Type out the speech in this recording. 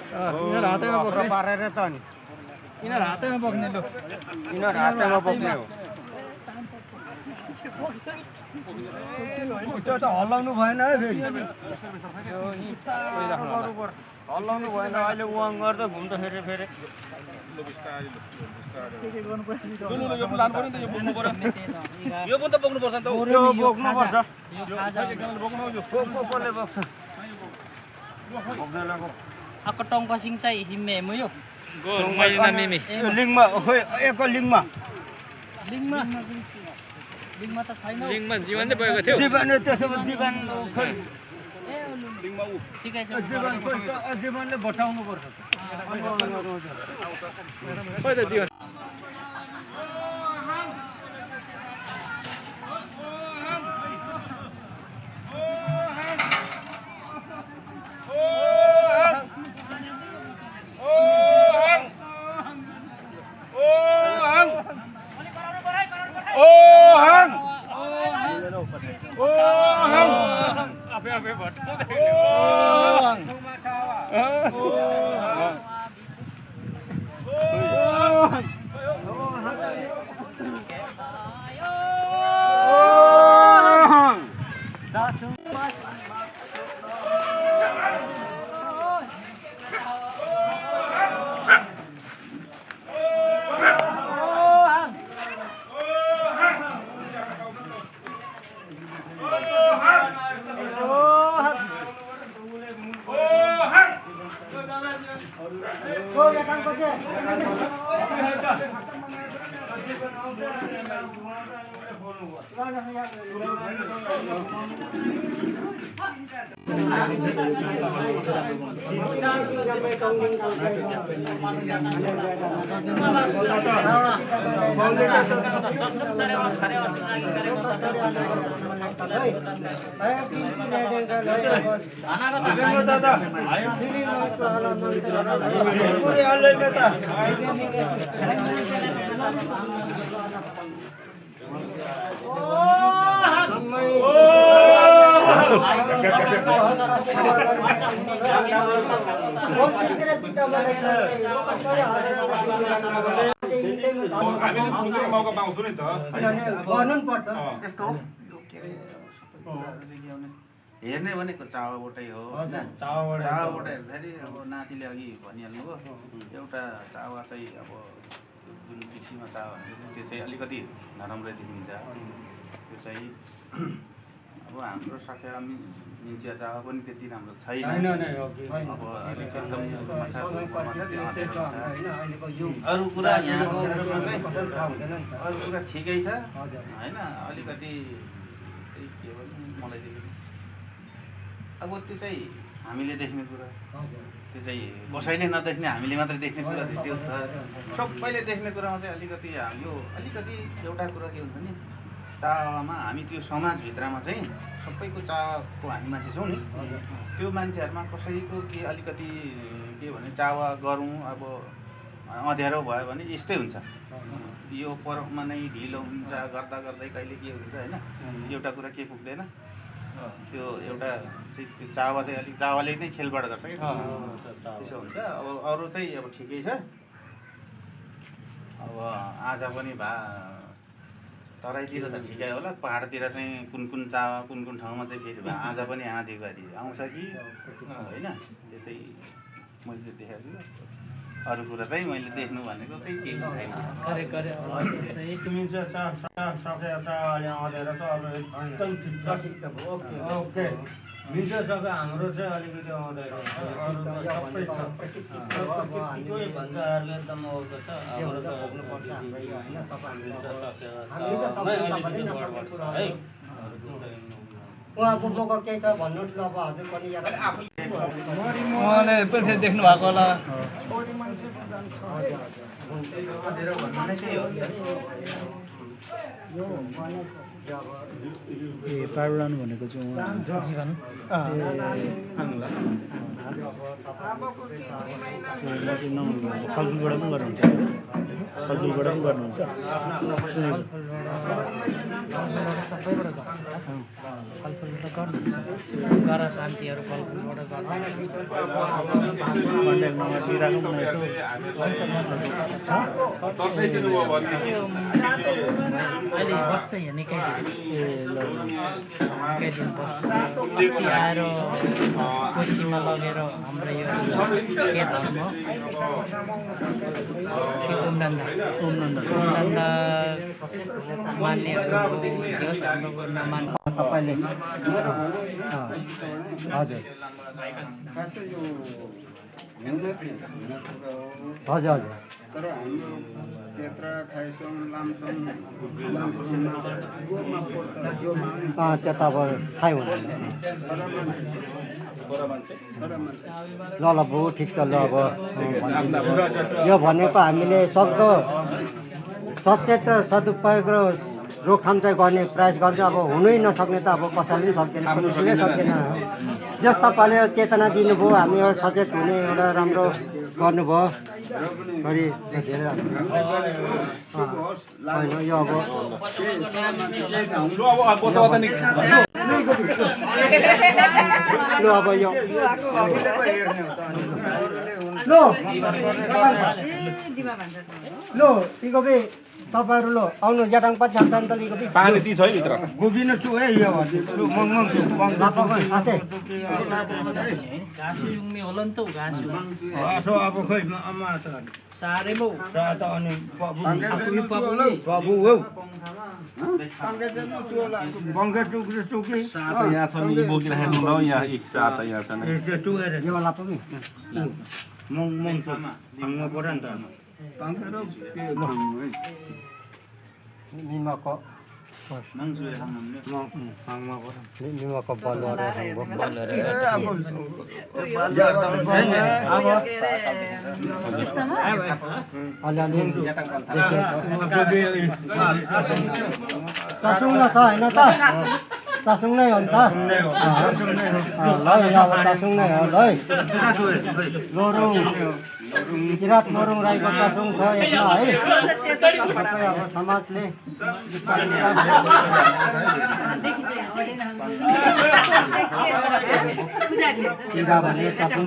यिनीहरू हातैमा बोक्ने पारेर त नि यिनीहरू हातैमा बोक्ने लु यिनीहरू हातैमा बोक्ने हो त्यो त हल्लाउनु भएन है फेरि हल्लाउनु भएन अहिले उहाँ गर्दा घुम्दाखेरि फेरि यो पनि त बोक्नु पर्छ नि त यो बोक्नुपर्छ Akotong kasing cai himme mo yo. Go मैले ना मिमी लिङमा खोइ एक लिङमा Lingma ta छैन. लिङमा जीवन चाहिँ भएको थियो जीवन त्यसो भए जीवन खोइ लिङमा उ ठिकै छ. जीवनले बचाउनु पर्छ खोइ त जीवन हामीले सुनेर मौका पाउँछौँ नि त गर्नुपर्छ त्यस्तो हो हेर्ने भनेको चावाबाटै हो चावाबाट हेर्दाखेरि अब नातिले अघि भनिहाल्नु भयो एउटा चावा चाहिँ अब जुन पिक्सीमा चावा त्यो चाहिँ अलिकति नराम्रै देखिन्छ त्यो चाहिँ अब हाम्रो सकेमी निचिया चावा पनि त्यति राम्रो छैन अब अलिक एकदम अरू कुरा यहाँको अरू कुरा ठिकै छ होइन अलिकति के भन्नु मलाई चाहिँ अब त्यो चाहिँ हामीले देख्ने कुरा त्यो चाहिँ कसैले नदेख्ने हामीले मात्रै देख्ने कुरा चाहिँ त्यो छ सबैले देख्ने कुरामा चाहिँ अलिकति यो अलिकति एउटा कुरा के हुन्छ नि चावामा हामी त्यो समाजभित्रमा चाहिँ सबैको चावाको हामी मान्छे छौँ नि त्यो मान्छेहरूमा कसैको के अलिकति के भने चावा गरौँ अब अँध्यारो भयो भने यस्तै हुन्छ यो पर्वमा नै ढिलो हुन्छ गर्दा गर्दै कहिले के हुन्छ होइन एउटा कुरा के पुग्दैन त्यो एउटा त्यो चावा चाहिँ अलिक चावाले नै खेलबाट गर्छ कि त्यसो हुन्छ अब अरू चाहिँ अब ठिकै छ अब आज पनि तराईतिर त ठिकै होला पहाडतिर चाहिँ कुन कुन चावा कुन कुन ठाउँमा चाहिँ फेरि आज पनि आँधी गरी आउँछ कि होइन त्यो चाहिँ मैले चाहिँ देखाएको छु अरू कुरा चाहिँ मैले देख्नु भनेको चाहिँ केही छैन तिमी चाहिँ सकेर चावाले अँधेर त अब एकदम ठिक छ ओके मिठो छ हाम्रो चाहिँ अलिकति अँधेर अरू त सबै छ त्यही भन्छ अरूले एकदम आउँदो छ हाम्रो त भोग्नुपर्छ हाम्रो यो होइन तपाईँ उहाँको बोको केही छ भन्नुहोस् न अब हजुर पनि उहाँले पनि देख्नु भएको होला ए पारुलानु भनेको चाहिँ जीवन फलफुलबाट पनि गर्नुहुन्छ फलफुलबाट पनि गर्नुहुन्छ सबैबाट गर्छ फलफुलबाट गर्नुहुन्छ गर शान्तिहरू फलफुलबाट गर्नुहुन्छ कन्ट्याक्ट नम्बर दिइराखौँ न यसो हुन्छ मसँग छ दसैँ दिनुभयो भने यो अहिले बस्छ यहाँ निकै दिन निकै दिन बस्छ अस्ति आएर कोसीमा लगेर हाम्रो यो के धर्म उम्नन्दा मान्नेहरू होस् हाम्रो नमान्ने तपाईँले हजुर हजुर हजुर तर हाम्रो तेत्रा खाइसङ लामसङ त्यता अब थाहै हुँदैन ल ल बु ठिक छ ल अब यो भनेको हामीले सक्दो सचेत र सदुपयोग र रोकथाम चाहिँ गर्ने प्रयास गर्छ अब हुनै नसक्ने त अब कसैले पनि सक्दैन कसैले सक्दैन जस तपाईँले चेतना दिनुभयो हामी एउटा सचेत हुने एउटा राम्रो गर्नुभयो अनि धेरै होइन यो अब लु अब यो लो तिको बे तपाईँहरू लो आउनु ज्याटाङ पछि हाल्छ नि त लिको बे पानी ती छ है भित्र गोबिन छु है यो लु मङ छु आसे घाँसु युङ्मे होला नि त घाँस असो अब खोइ अम्मा त साह्रै बौ सा त अनि बाबु हौ बङ्गे चुक्रे चुकी सात यहाँ छ नि बोकिराखेको न यहाँ एक सात यहाँ छ नि त्यो चुकेर यो लाप कि मङ मङ छु भाङ्नु पर्यो नि त निमाको निमाको बलुवा अलिअलि चासुङ न छ होइन त चासुङ नै हो नि त ल अब चासुङ नै हो ल लोरुङ किरात मोरुङ राईको चासुङ छ यसमा है अब समाजले किरा भने चासुङ